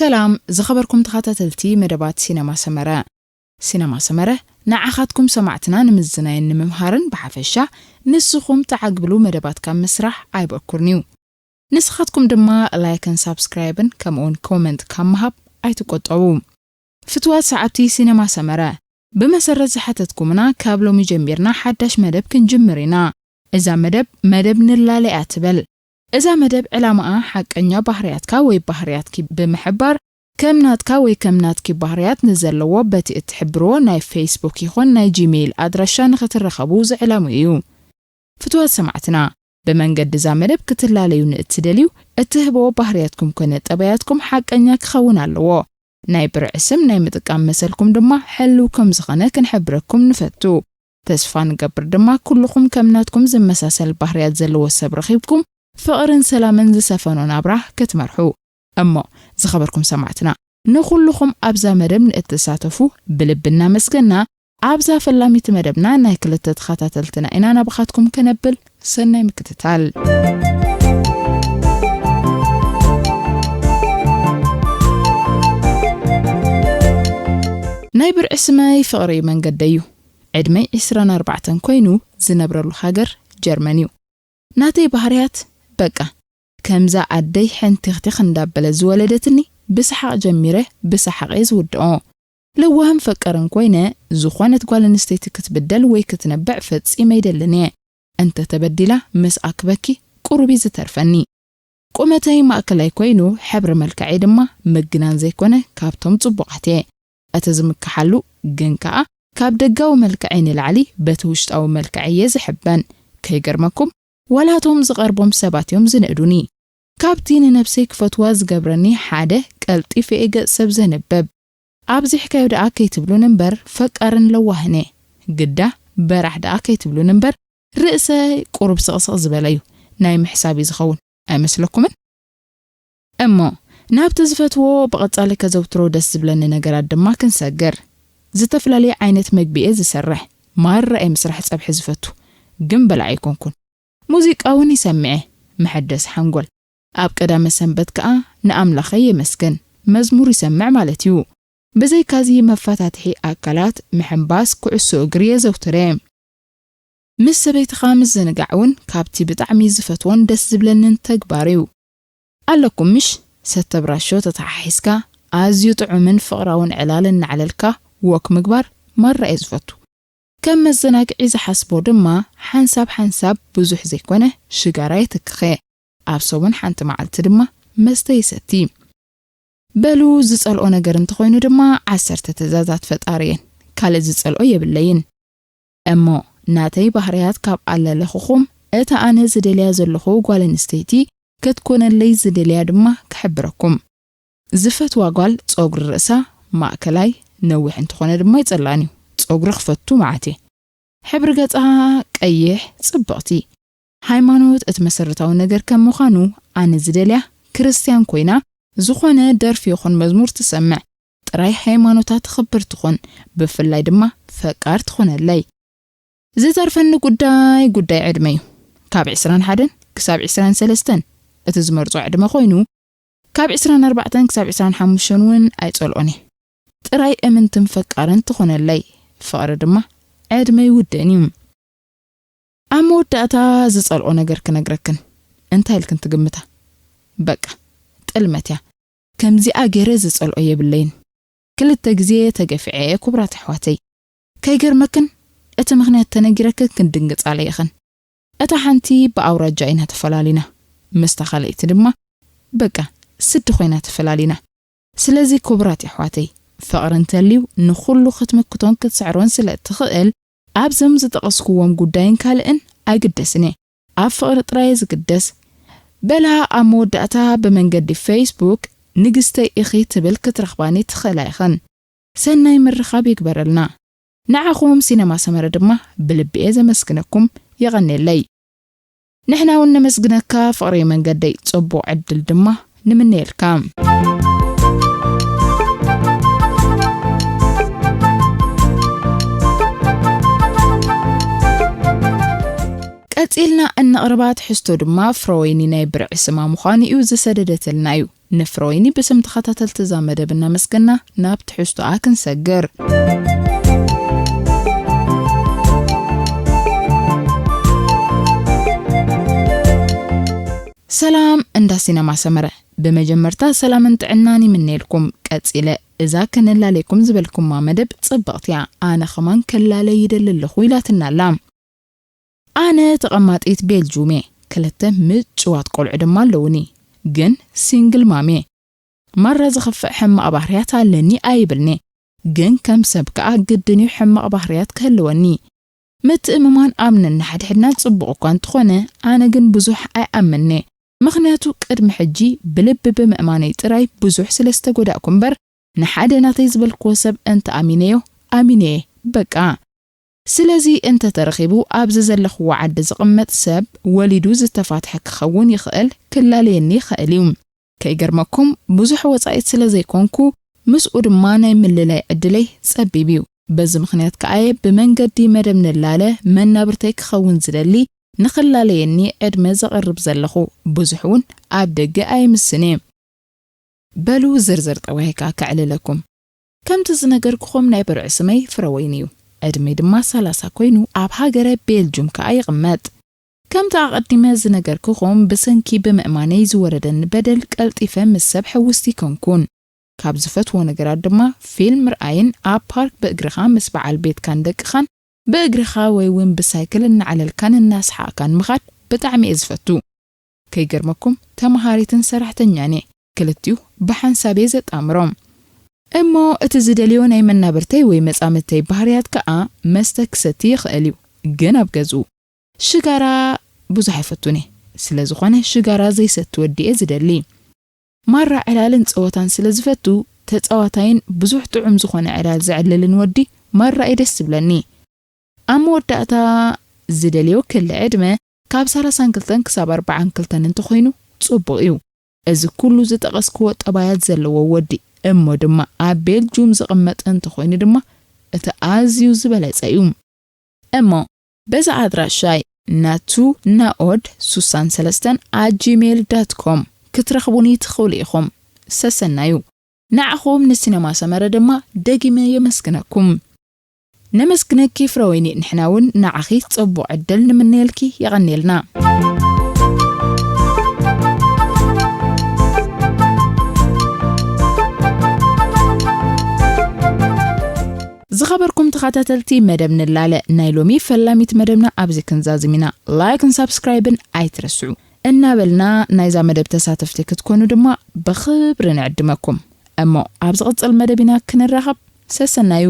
ሰላም ዝኸበርኩም ተኸታተልቲ መደባት ሲነማ ሰመረ። ሲነማ ሰመረ ንዓኻትኩም ሰማዕትና ንምዝናይን ንምምሃርን ብሓፈሻ ንስኹም ትዓግብሉ መደባት ካብ ምስራሕ ኣይበኩርን እዩ። ንስኻትኩም ድማ ላይክን ሳብስክራይብን ከምኡውን ኮመንት ካብ ምሃብ ኣይትቆጠቡ። ፍትዋት ሰዓብቲ ሲነማ ሰመረ፣ ብመሰረት ዝሓተትኩምና ካብ ሎሚ ጀሚርና ሓዳሽ መደብ ክንጅምር ኢና። እዛ መደብ መደብ ንላለ እያ ትበል። እዛ መደብ ዕላማኣ ሓቀኛ ባህርያትካ ወይ ባህርያትኪ ብምሕባር ከም ናትካ ወይ ከም ናትኪ ባህርያት ንዘለዎ በቲ እትሕብርዎ ናይ ፌስቡክ ይኹን ናይ ጂሜይል ኣድራሻ ንኽትረኸቡ ዝዕላሙ እዩ። ፍትዋት ሰማዕትና፣ ብመንገዲ እዛ መደብ ክትላለዩ ንእትደልዩ እትህብዎ ባህርያትኩም ኮነ ጠባያትኩም ሓቀኛ ክኸውን ኣለዎ። ናይ ብርዒ ስም ናይ ምጥቃም መሰልኩም ድማ ሕልው ከም ዝኾነ ክንሕብረኩም ንፈቱ። ተስፋ ንገብር ድማ ኩልኹም ከም ናትኩም ዝመሳሰል ባህርያት ዘለዎ ሰብ ረኺብኩም ፍቕርን ሰላምን ዝሰፈኖ ናብራ ክትመርሑ። እሞ ዝኸበርኩም ሰማዕትና፣ ንኹልኹም ኣብዛ መደብ ንእትሳተፉ ብልቢ እናመስገና ኣብዛ ፈላሚት መደብና ናይ ክልተ ተኸታተልትና ኢና ናባኻትኩም ከነብል። ሰናይ ምክትታል። ናይ ብርዒ ስመይ ፍቕሪ መንገደይ እዩ። ዕድመይ ዕስራን ኣርባዕተን ኮይኑ ዝነብረሉ ሃገር ጀርመን እዩ። ናተይ ባህርያት በቃ ከምዛ ኣደይ ሕንቲኽቲኽ እንዳበለ ዝወለደትኒ ብሰሓቕ ጀሚረ ብሰሓቕ እየ ዝውድኦ። ለዋህን ፈቀርን ኮይነ ዝኾነት ጓል ኣንስተይቲ ክትብደል ወይ ክትነብዕ ፈጺመ ኣይደልን እየ። እንተ ተበዲላ ምስ ኣክበኪ ቁሩብ እዩ ዝተርፈኒ። ቁመተይ ማእከላይ ኮይኑ ሕብሪ መልክዐይ ድማ ምግናን ዘይኮነ ካብቶም ጽቡቓት እየ። እቲ ዝምክሓሉ ግን ከኣ ካብ ደጋዊ መልክዐይ ንላዕሊ በቲ ውሽጣዊ መልክዐይ እየ ዝሕበን። ከይገርመኩም ዋላ እቶም ዝቐርቦም ሰባት እዮም ዝንእዱኒ። ካብቲ ንነብሰይ ክፈትዋ ዝገብረኒ ሓደ ቀልጢፈ እየ ገጽ ሰብ ዘንብብ። ኣብዚሕካዮ ደኣ ከይትብሉን እምበር ፈቃርን ለዋህን እየ። ግዳ በራሕ ደኣ ከይትብሉን እምበር ርእሰይ ቁሩብ ስቕስቕ ዝበለ እዩ። ናይ ምሕሳብ እዩ ዝኸውን ኣይመስለኩምን? እሞ ናብቲ ዝፈትዎ ብቐጻሊ ከዘውትሮ ደስ ዝብለኒ ነገራት ድማ ክንሰግር። ዝተፈላለየ ዓይነት መግቢ እየ ዝሰርሕ። ማራ እየ ምስራሕ ጸብሒ ዝፈቱ፣ ግን በላዕ ኣይኮንኩን። ሙዚቃ እውን ይሰምዐ፣ መሐደሲ ሓንጎል። ኣብ ቀዳመ ሰንበት ከኣ ንኣምላኸይ የመስግን፣ መዝሙር ይሰምዕ ማለት እዩ። ብዘይካዚ መፈታትሒ ኣካላት ምሕንባስ ኩዕሶ እግሪ የዘውትር እየ። ምስ ሰበይትኻ ምዝንጋዕ እውን ካብቲ ብጣዕሚ ዝፈትዎን ደስ ዝብለንን ተግባር እዩ። ኣለኩም ምሽ? ሰተ ብራሾ ተተሓሒዝካ ኣዝዩ ጥዑምን ፍቕራውን ዕላል እናዕለልካ ወክ ምግባር ማራ እየ ዝፈቱ። ከም መዘናግዒ ዝሓስቦ ድማ ሓንሳብ ሓንሳብ ብዙሕ ዘይኮነ ሽጋራ የትክኸ። ኣብ ሰሙን ሓንቲ መዓልቲ ድማ መስተ ይሰቲ። በሉ ዝጸልኦ ነገር እንተኾይኑ ድማ ዓሰርተ ትእዛዛት ፈጣሪ እየን። ካልእ ዝጸልኦ የብለይን። እሞ ናተይ ባህርያት ካብ ኣለለኹኹም እታ ኣነ ዝደልያ ዘለኹ ጓል ኣንስተይቲ ክትኮነለይ ዝደልያ ድማ ክሕብረኩም። ዝፈትዋ ጓል ጸጉሪ ርእሳ ማእከላይ ነዊሕ እንተኾነ ድማ ይጸላኒ እዩ። ጸጉሪ ክፈቱ መዓት እየ። ሕብሪ ገጻ ቀይሕ ጽብቕቲ። ሃይማኖት እቲ መሰረታዊ ነገር ከም ምዃኑ ኣነ ዝደልያ ክርስትያን ኮይና ዝኾነ ደርፊ ይኹን መዝሙር ትሰምዕ። ጥራይ ሃይማኖታ ትኽብር ትኹን፣ ብፍላይ ድማ ፈቃር ትኾነለይ። ዝተርፈኒ ጉዳይ ጉዳይ ዕድመ እዩ። ካብ ዕስራን ሓደን ክሳብ ዕስራን ሰለስተን እቲ ዝመርጾ ዕድመ ኮይኑ ካብ ዕስራን ኣርባዕተን ክሳብ ዕስራን ሓሙሽተን እውን ኣይጸልኦን እየ። ጥራይ እምንትን ፈቃርን ትኾነለይ። ፍቕሪ ድማ ዕድመ ይውደን እዩ። ኣብ መወዳእታ ዝጸልኦ ነገር ክነግረክን። እንታይ ኢልክን ትግምታ? በቃ ጥልመት እያ። ከምዚኣ ገይረ ዝጸልኦ የብለይን። ክልተ ግዜ ተገፊዐ እየ ክቡራት ኣሕዋተይ። ከይገርመክን እቲ ምኽንያት ተነጊረክን ክንድንግጻለ ኢኽን። እታ ሓንቲ ብኣውራጃ ኢና ተፈላሊና፣ ምስታ ካልኣይቲ ድማ በቃ ስዲ ኮይና ተፈላሊና። ስለዚ ክቡራት ኣሕዋተይ፣ ፍቕሪ እንተልዩ ንኹሉ ክትምክቶን ክትስዕሮን ስለ እትኽእል ኣብዞም ዝጠቐስኩዎም ጉዳይን ካልእን ኣይግደስን እየ። ኣብ ፍቕሪ ጥራይ እየ ዝግደስ። በላ ኣብ መወዳእታ ብመንገዲ ፌስቡክ ንግስተይ ኢኺ ትብል ክትረኽባኒ ትኽእላ ኢኽን። ሰናይ ምርኻብ ይግበረልና። ንዓኹም ሲነማ ሰመረ ድማ ብልቢ እየ ዘመስግነኩም። የቐንየለይ። ንሕና እውን ነመስግነካ ፍቕሪ መንገደይ፣ ጽቡቕ ዕድል ድማ ንምነየልካ። ቀጺልና እነቕርባ ትሕዝቶ ድማ ፍረወይኒ ናይ ብርዒ ስማ ምዃኑ እዩ ዝሰደደትልና እዩ። ንፍረወይኒ ብስም ተኸታተልቲ እዛ መደብ እናመስገና ናብ ትሕዝቶኣ ክንሰግር። ሰላም እንዳ ሲነማ ሰመረ። ብመጀመርታ ሰላምን ጥዕናን ይምነየልኩም። ቀጺለ እዛ ከነላለየኩም ዝበልኩማ መደብ ጽብቕቲ እያ። ኣነ ኸማን ከላለ ይደሊ ኣለኹ ኢላትና ኣላ። ኣነ ተቐማጢት ቤልጁም እየ። ክልተ ምጭዋት ቆልዑ ድማ ኣለውኒ። ግን ሲንግል ማም እየ። ማራ ዝኸፍእ ሕማቕ ባህርያት ኣለኒ ኣይብልኒ። ግን ከም ሰብ ከኣ ግድን እዩ ሕማቕ ባህርያት ክህልወኒ። ምትእምማን ኣብ ነንሓድሕድና ጽቡቕ እኳ እንተኾነ፣ ኣነ ግን ብዙሕ ኣይኣምንኒ። ምኽንያቱ ቅድሚ ሕጂ ብልቢ ብምእማነይ ጥራይ ብዙሕ ስለ ዝተጎዳእኩ እምበር፣ ንሓደ ናተይ ዝበልክዎ ሰብ እንተ ኣሚነዮ፣ ኣሚነየ፣ በቃ። ስለዚ እንተ ተረኺቡ ኣብዚ ዘለኽዎ ዓዲ ዝቕመጥ ሰብ ወሊዱ ዝተፋትሐ ክኸውን ይኽእል፣ ክላለየኒ ይኽእል እዩ። ከይገርመኩም ብዙሕ ወጻኢት ስለ ዘይኮንኩ፣ ምስኡ ድማ ናይ ምልላይ ዕድለይ ጸቢብ እዩ። በዚ ምኽንያት ከኣ እየ ብመንገዲ መደብ ንላለ መናብርተይ ክኸውን ዝደሊ፣ ንኽላለየኒ ዕድመ ዘቕርብ ዘለኹ። ብዙሕ እውን ኣብ ደገ ኣይምስን እየ። በሉ ዝርዝር ጠዋይካ ከዕልለኩም። ከምቲ ዝነገርኩኹም ናይ በርዑ ስመይ ፍረወይኒ እዩ። ዕድመይ ድማ ሰላሳ ኮይኑ ኣብ ሃገረ ቤልጁም ከኣ ይቕመጥ። ከምቲ ኣቐዲመ ዝነገርኩኹም ብሰንኪ ብምእማነይ ዝወረደኒ በደል ቀልጢፈ ምስ ሰብ ሕውስቲ ኮንኩን። ካብ ዝፈትዎ ነገራት ድማ ፊልም ምርኣይን ኣብ ፓርክ ብእግርኻ ምስ በዓል ቤትካን ደቅኻን ብእግርኻ ወይ እውን ብሳይክል እናዓለልካን እናሰሓቕካን ምኻድ ብጣዕሚ እየ ዝፈቱ። ከይገርመኩም ተመሃሪትን ሰራሕተኛን እየ። ክልቲኡ ብሓንሳብ እየ ዘጣምሮም። እሞ እቲ ዝደልዮ ናይ መናብርተይ ወይ መጻምድተይ ባህርያት ከኣ መስተ ክሰቲ ይኽእል እዩ፣ ግን ኣብ ገዝኡ። ሽጋራ ብዙሕ ኣይፈቱን እየ። ስለ ዝኾነ ሽጋራ ዘይሰቲ ወዲ እየ ዝደሊ። ማራ ዕላልን ጸወታን ስለ ዝፈቱ፣ ተጻዋታይን ብዙሕ ጥዑም ዝኾነ ዕላል ዘዕልልን ወዲ ማራ እዩ ደስ ዝብለኒ። ኣብ መወዳእታ ዝደልዮ ክሊ ዕድመ ካብ ሰላሳን ክልተን ክሳብ ኣርባዓን ክልተን እንተኾይኑ ጽቡቕ እዩ። እዚ ኩሉ ዝጠቐስክዎ ጠባያት ዘለዎ ወዲ እሞ ድማ ኣብ ቤልጁም ዝቕመጥ እንተኾይኑ ድማ እቲ ኣዝዩ ዝበለጸ እዩ። እሞ በዛ ኣድራሻይ ናቱ ናኦድ ሱሳን ሰለስተን at gmail dot com ክትረኽቡኒ ትኽእሉ ኢኹም። ሰሰናዩ። ንዓኹም ንሲነማ ሰመረ ድማ ደጊመ የመስግነኩም። ነመስግነኪ ፍረወይኒ፣ ንሕና እውን ንዓኺ ጽቡቕ ዕድል ንምነየልኪ። የቐንየልና። ዝኸበርኩም ተኸታተልቲ መደብ ንላለ፣ ናይ ሎሚ ፈላሚት መደብና ኣብዚ ክንዛዝም ኢና። ላይክን ሳብስክራይብን ኣይትረስዑ። እናበልና ናይዛ መደብ ተሳተፍቲ ክትኮኑ ድማ ብኽብሪ ንዕድመኩም። እሞ ኣብ ዝቕጽል መደብ ኢና ክንራኸብ። ሰሰናዩ።